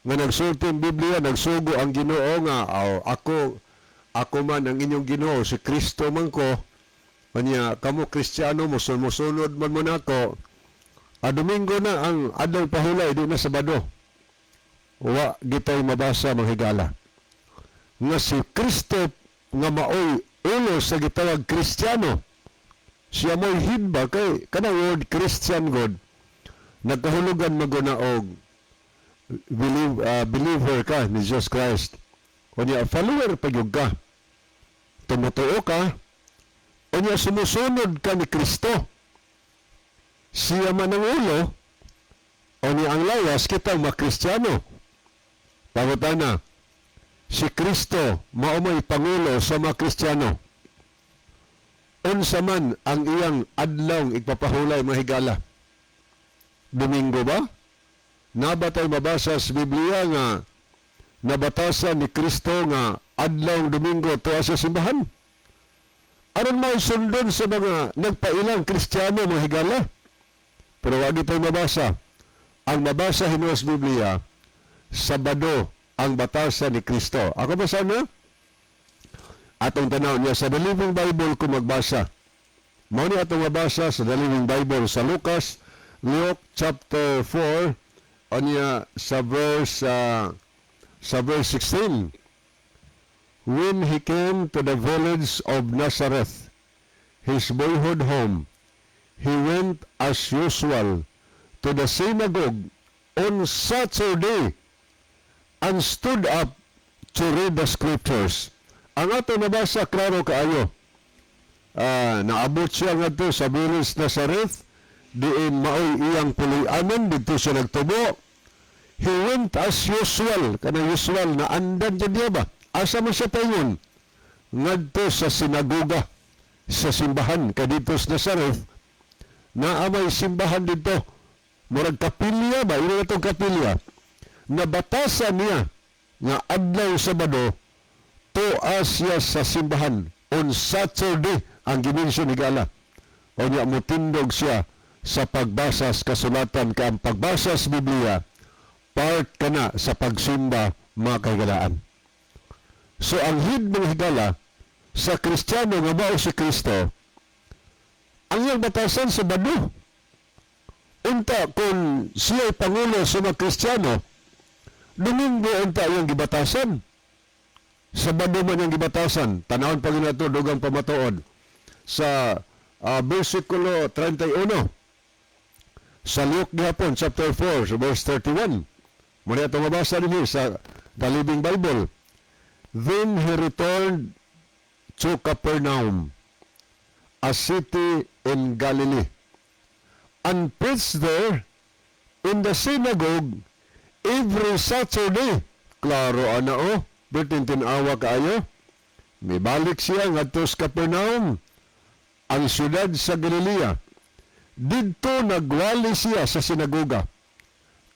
nga nagsulti ang Biblia, nagsugo ang Ginoo nga, "Aw, ako man ang inyong Ginoo, si Kristo man ko. Kanya kamo Kristiyano, musunod man mo nako. A Domingo na ang adlaw pahulay, di na Sabado." Wa gitay mabasa, mga higala, nga si Kristo nga maoy ulo sa gitawag Kristiyano, siya mo'y head ba, kay kanang word Christian god nagkahulugan maguna og believer ka ni Jesus Christ. Unya follower pa gyud ka. Tumutuo ka. Unya sumusunod ka ni Kristo. Siya man ang ulo, unya ang lawas kita mga Kristiyano. Pangutana, si Kristo mao may pangulo sa mga Kristiyano. Unsa man ang iyang adlaw igpapahulay, mga higala? Domingo ba? Naa ba tay mabasa sa Biblia nga nabatasan ni Kristo nga adlaw Domingo tuwa sa simbahan? Aron may sundon sa mga nagpailang Kristiyano, mga higala. Pero wag ito'y mabasa. Ang mabasa hinuo sa Biblia, Sabado ang batasan ni Kristo. Ako ba sana? Atong tanaw niya sa The Living Bible kung magbasa. Mao ni atong mabasa sa The Living Bible sa Lucas, Luke chapter 4, unya sa verse 16. When he came to the village of Nazareth, his boyhood home, he went as usual to the synagogue on Saturday and stood up to read the scriptures. Ang ato nabasa, klaro kaayo. Naabot siya ngadto sa village Nazareth, diin maoy iyang puloy-anan, didto siya nagtubo. He went as usual, kanang usual na andan dyan niya ba? Asa man siya paingon? Ngadto sa sinagoga, sa simbahan, kay dito sa Nazareth, naa may simbahan dito. Murag kapilya ba? Ino na itong kapilya. Nabatasan niya nga adlaw Sabado, tuwa siya sa simbahan on Saturday ang gi-mention ni Gala. O niya mutindog siya sa Sa pagbasa sa kasulatan, kay ang pagbasa sa Biblia, part kana sa pagsimba, mga kahigalaan. So ang head, mga higala, sa Kristiyano nga mao si Kristo, ang iyang batasan, Sabado. Unta kung siya'y pangulo sa mga Kristiyano, Domingo unta iyang gibatasan? Sabado man iyang gibatasan. Tanawon pa nato dugang pamatuod sa versikulo 31 sa Luke gihapon, chapter 4, sa verse 31. Muna itong mabasa dinhi sa The Living Bible. "Then he returned to Capernaum, a city in Galilee, and preached there in the synagogue every Saturday." Klaro ana oh, perting tinawa kaayo. Mibalik siya ngadto sa Capernaum, ang siyudad sa Galilea. Didto nagwali siya sa sinagoga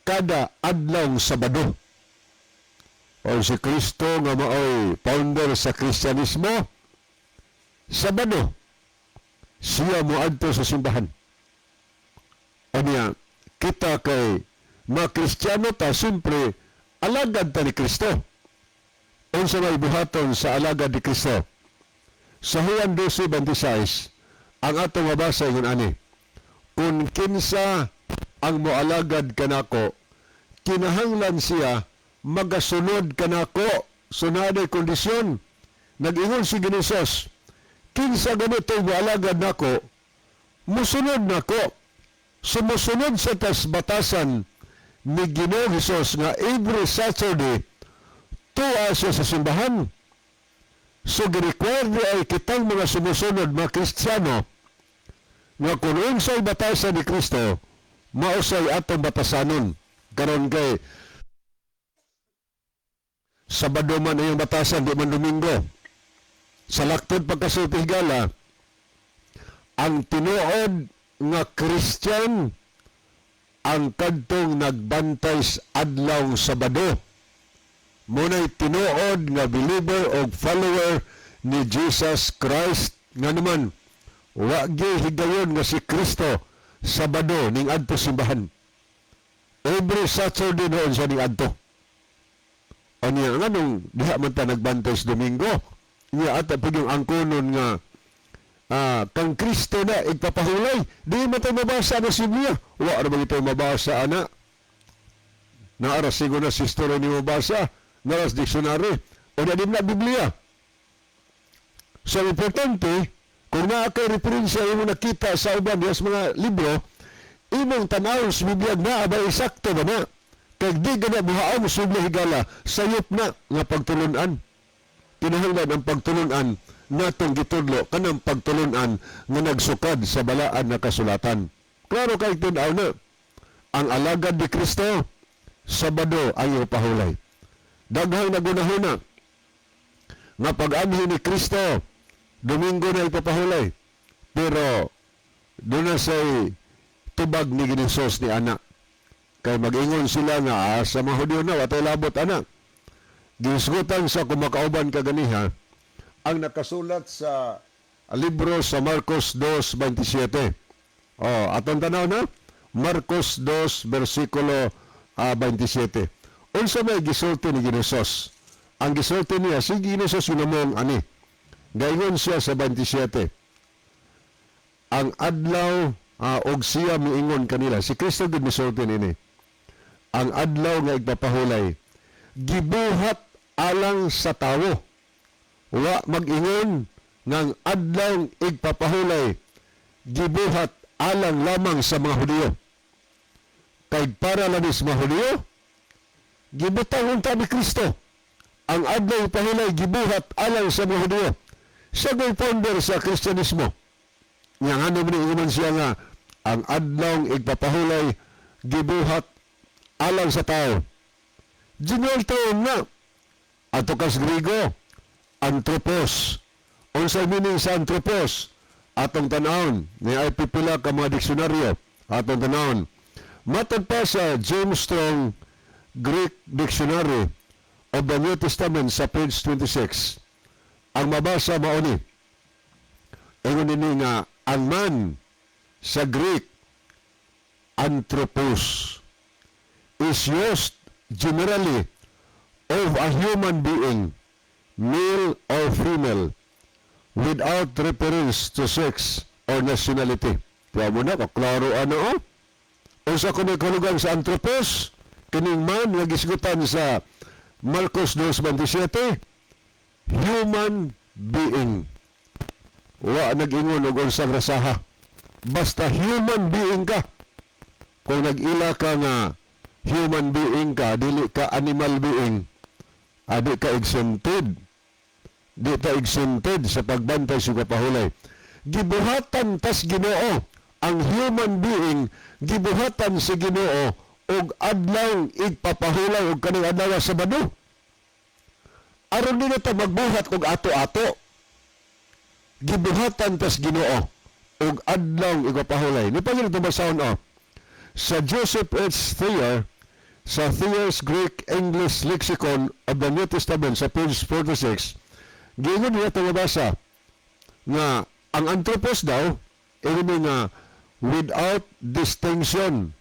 kada adlaw Sabado. O si Kristo nga maoy founder sa Kristyanismo, Sabado siya moadto sa simbahan. Anya, kita kay mga Kristiyano ta, siyempre, alagad ta ni Kristo. Unsa may buhaton sa alagad ni Kristo? Sa Juan 12:26, ang atong mabasa, ingon ani, "Kung kinsa ang moalagad kanako, kinahanglan siya magasunod kanako." So naa kondisyon. Nag-ingon si Ginoong Hesus, kinsa ganito moalagad nako, musunod nako. Sumusunod sa tas batasan ni Ginoong Hesus nga every Saturday tuwa siya sa simbahan. So gi-require ay kitang mga sumusunod, mga Kristiyano, nga kung unsay batasan ni Kristo, mausay atong batasanon. Karon kay Sabado man ang batasan, di man Domingo. Sa laktod pagkasulti, higala, ang tinuod nga Christian ang kadtong nagbantay sa adlaw Sabado. Muna'y tinuod nga believer o follower ni Jesus Christ. Nga naman, wa gyud higayon nga si Kristo Sabado ning adto simbahan. Every Saturday noon siya ning adto. Anya, nganong diha man ta nagbantay sa Domingo? Nya ata pud yung angkonon nga kang Kristo na igpapahulay. Di man tayo mabasa na sa Biblia. Wa ra man ito mabasa ana. Naara siguro na si story ni mabasa. Naras dictionary. O na din na Biblia. So, ang importante, kung naa kay referensya imo nakita sa uban diya sa mga libro, imong tan-awon sa Biblia na ba eksakto ba na? Kay di gana buhaon sa Biblia, higala, sayop na nga pagtulunan. Kinahanglan ang pagtulunan natong gitudlo kanang pagtulunan nga nagsukad sa balaan na kasulatan. Klaro kay tin-aw na. Ang alagad ni Kristo, Sabado ang iyong pahulay. Daghang nagunahuna nga pag-anhi ni Kristo, Domingo na ipapahulay. Pero doon na say tubag ni Ginoong ni anak. Kay mag-ingon sila nga sa mga Hudyo na, watay labot anak. Gihisgutan sa kumakauban kaganiha ang nakasulat sa libro sa Marcos 2:27. Oh, atong tanaw na Marcos 2 versikulo 27. Unsa may gisulti ni Ginoong? Ang gisulti niya si Ginoong ginamong ani. Gaingon siya sa 27. Ang adlaw og siya miingon kanila, si Kristo gid misulti nini. "Ang adlaw nga igpapahulay gibuhat alang sa tawo. Wa mag-ingon ng adlaw igpapahulay gibuhat alang lamang sa mga Hudiyo. Kay para lang sa mga Hudiyo, gibutang unta ni Kristo ang adlaw pahulay gibuhat alang sa mga Hudiyo." Siya go'y founder sa Kristyanismo. Nga ngano man ingon siya nga ang adlaw igpapahulay gibuhat alang sa tao? General term na. Ato kas Grigo, anthropos. Unsay meaning sa anthropos? Atong tanawon ni ay pipila ka mga diksyonaryo. Atong tanawon. Matod pa sa James Strong Greek Dictionary of the New Testament sa page 26. Ang mabasa mao ni. Ingon nini nga ang man sa Greek Anthropos is used generally of a human being, male or female, without reference to sex or nationality. Kaya mo na, klaro ano oh. Unsa kuno kahulugan sa anthropos? Kining man nga gisgutan sa Marcos 2:27, human being. Wa nag-ingon og unsang rasaha. Basta human being ka. Kung nag-ila ka nga human being ka, dili ka animal being, adi ka exempted. Di ta exempted sa pagbantay sa kapahulay. Gibuhatan tas Ginoo ang human being, gibuhatan sa Ginoo og adlaw igpapahulay og kaning adlaw sa Sabado. Aron di na ta magbuhat og ato-ato. Gibuhatan tas Ginoo og adlaw igpapahulay. Ni pa ito basahon oh. Sa Joseph H. Thayer, sa Thayer's Greek English Lexicon of the New Testament sa page 46, giingon niya ito mabasa nga ang anthropos daw, ingon nga without distinction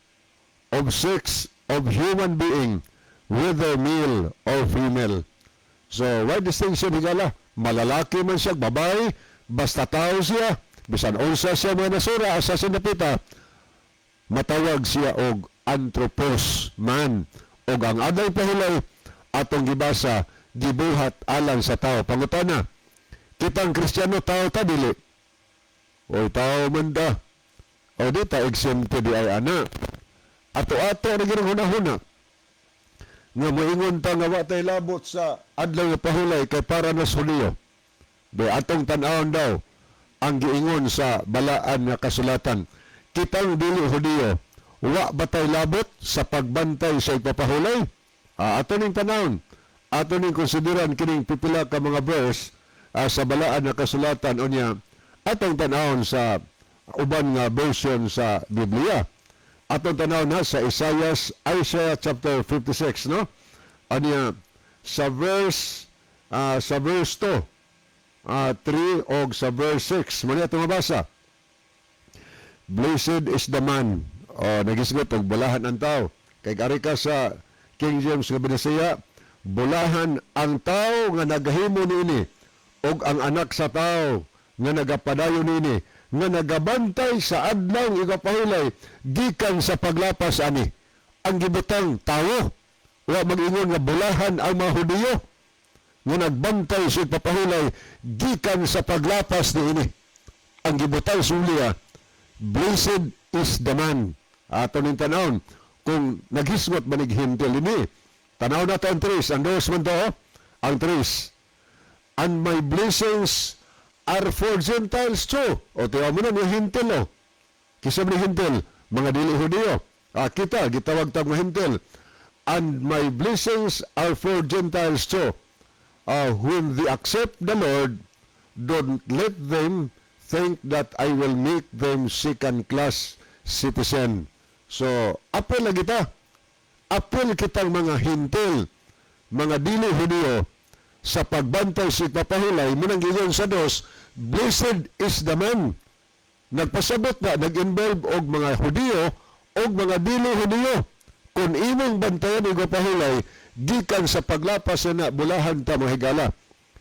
of sex of human being, whether male or female. So, why distinction, higala? Malalaki man siya, babae, basta tao siya, bisan unsa siya mga nasura, asa siya napita, matawag siya og anthropos man. Og ang adlaw pahulay atong gibasa, gibuhat alang sa tao. Pangutana, kitang Kristiyano, tao ta dili? Oy, tao man ta. O di ta exempted di ay ana. Ato-ato na ginang hunahuna nga moingon ta nga wa tay labot sa adlaw nga pahulay kay para na sa Hudiyo. Be atong tan-awon daw ang giingon sa balaan nga kasulatan. Kitang dili Hudiyo, wa ba tay labot sa pagbantay sa igpapahulay? Ah, ato ning tanawon. Ato ning konsideran kining pipila ka mga verse sa balaan nga kasulatan, unya atong tanawon sa uban nga version sa Biblia. Atong tanaw na sa Isaiah chapter 56, no? Anya sa verse 2, 3 og sa verse 6. Muna atong mabasa. Blessed is the man. O, nagisgot og bulahan ang tao. Kay ari ka sa King James nga Binisaya, bulahan ang tao nga nagahimo niini og ang anak sa tao nga nagapadayon niini, nga nagabantay sa adlaw igapahulay gikan sa paglapas ani. Ang gibutang tao, wa mag-ingon nga bulahan ang mga Hudiyo nga nagbantay sa ipapahulay gikan sa paglapas niini. Ang gibutang sa Biblia, blessed is the man. Ato ning tanawon kung naghisgot ba nig Hentil ini. Tanaw na ang tres, ang dos man to, oh. Ang tres. And my blessings are for Gentiles too. O tiyaw mo na ni Hentil oh. Kisa ni Hentil, mga dili Hudiyo. Ah, kita, gitawag tag mga Hentil. And my blessings are for Gentiles too. When they accept the Lord, don't let them think that I will make them second class citizen. So, apil na kita. Apil kitang mga Hentil, mga dili Hudiyo, sa pagbantay sa ipapahulay, munang giingon sa dos, blessed is the man. Nagpasabot na, nag-involve og mga Hudiyo og mga dili Hudiyo. Kung imong bantayan igpapahulay, gikan sa paglapas na bulahan ta, mga higala.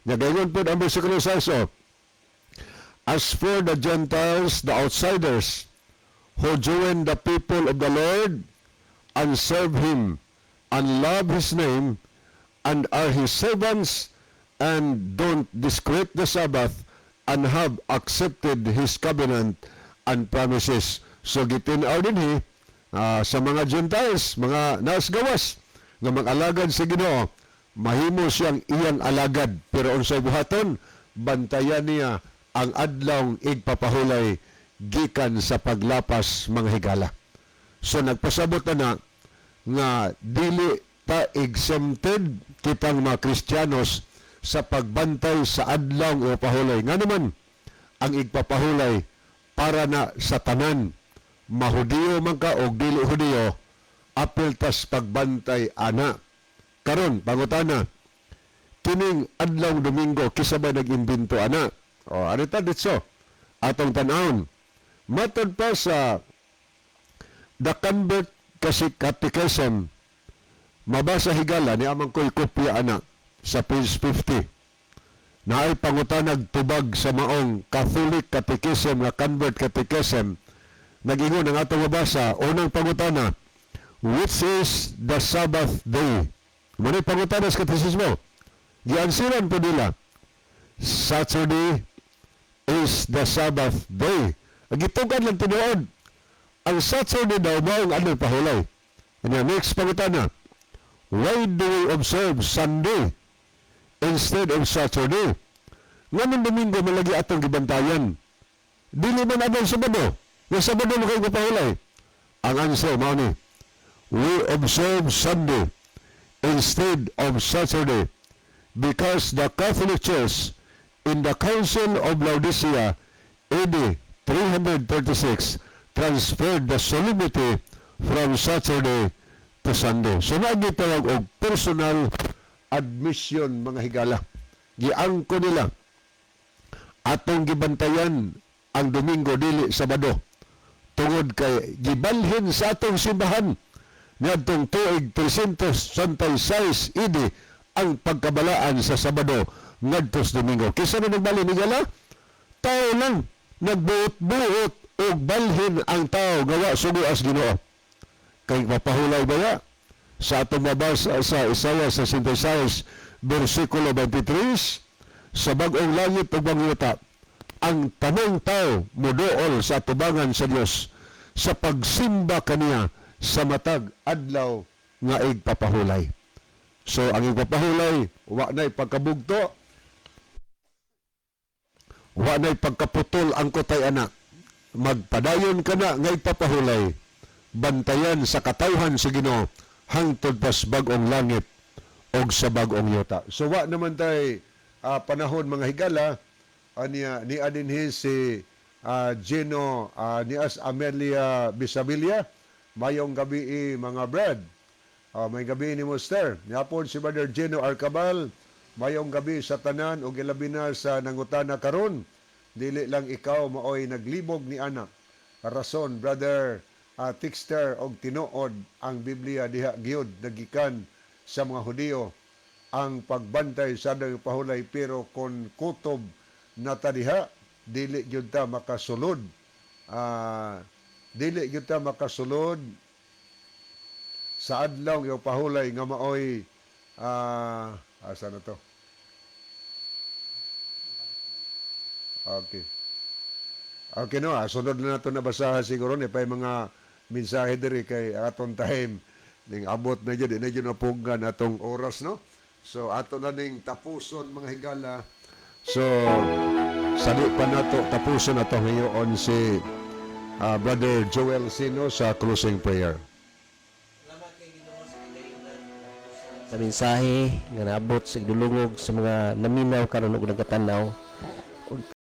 Nagaingon po ang versikulo 6, oh, as for the Gentiles, the outsiders, who join the people of the Lord and serve Him and love His name and are His servants and don't desecrate the Sabbath and have accepted His covenant and promises. So gitin-aw dinhi sa mga Gentiles, mga naasgawas, nga mag-alagad sa Ginoo, mahimo siyang iyang alagad, pero unsay buhaton? Bantayan niya ang adlaw igpapahulay gikan sa paglapas, mga higala. So nagpasabot na na nga dili ta exempted kitang mga Kristiyanos sa pagbantay sa adlaw igpapahulay. Nga naman, ang igpapahulay para na sa tanan, mahudiyo man ka o dili Hudiyo, apil tas pagbantay ana. Karon pangutana, kining adlaw Domingo, kisa ba nag-imbento ana? O arita ditso atong tan-awon matod pa sa The Convert kasi Catechism, mabasa, higala, ni amang ko'y kopya ana sa page 50. Naay pangutanag tubag sa maong Catholic Catechism nga Convert Catechism. Nag-ingon ang atong mabasa, unang pangutana, "Which is the Sabbath day?" Mao pangutana sa katekismo. Giansiran po nila, "Saturday is the Sabbath day." Gitugan lang tinuod. Ang Saturday daw mao ang adlaw pahulay. And next pangutana, "Why do we observe Sunday instead of Saturday?" Nganong Domingo man lagi atong gibantayan? Dili man adlaw Sabado. Yung Sabado mo kayo pahulay. Ang answer mao ni, "We observe Sunday instead of Saturday because the Catholic Church in the Council of Laodicea AD 336 transferred the solemnity from Saturday to Sunday." So naa gitawag og personal admission, mga higala. Giangko nila atong gibantayan ang Domingo, dili Sabado, tungod kay gibalhin sa atong simbahan niadtong tuig 336 AD ang pagkabalaan sa Sabado ngadto sa Domingo. Kinsa na nagbalhin, higala? Tao lang nagbuot-buot og balhin ang tao nga wa sugo sa Ginoo. Kay mapahulay baya sa atong mabasa sa Isaiah 66 versikulo 23, sa bag-ong langit ug bag yuta, ang tanang tao moduol sa atubangan sa Dios sa pagsimba kaniya sa matag adlaw nga igpapahulay. So ang igpapahulay, wa na'y pagkabugto, wa na'y pagkaputol ang kutay anak. Magpadayon ka na nga igpapahulay, bantayan sa katawhan sa Ginoo hangtod pas bag-ong langit og sa bag-ong yuta. So wa naman tay panahon, mga higala, aniya ni adinhi si Gino nias Amelia Bisabilia, "Mayong gabi mga brad." May gabi ni Muster. Niapon si Brother Gino Arcabal, "Mayong gabi sa tanan ug ilabi na sa nangutana karon. Dili lang ikaw maoy naglibog ni ana. Rason, brother Tixter, og tinuod ang Biblia diha gyud nagikan sa mga Hudiyo ang pagbantay sa adlaw pahulay, pero kon kutob na ta diha, dili gyud ta makasulod sa adlaw nga pahulay nga maoy asa na to?" Okay. Okay no, sunod na nato na basahan siguro ni pa mga mensahe diri kay atong time ning abot na jud, di na jud napugan atong oras, no. So ato na ning tapuson, mga higala. So sali pa nato tapuson ato ngayon si Brother Joel Sino sa closing prayer. Sa mensahe nga naabot sa igdulungog sa mga naminaw karon ug nagkatanaw.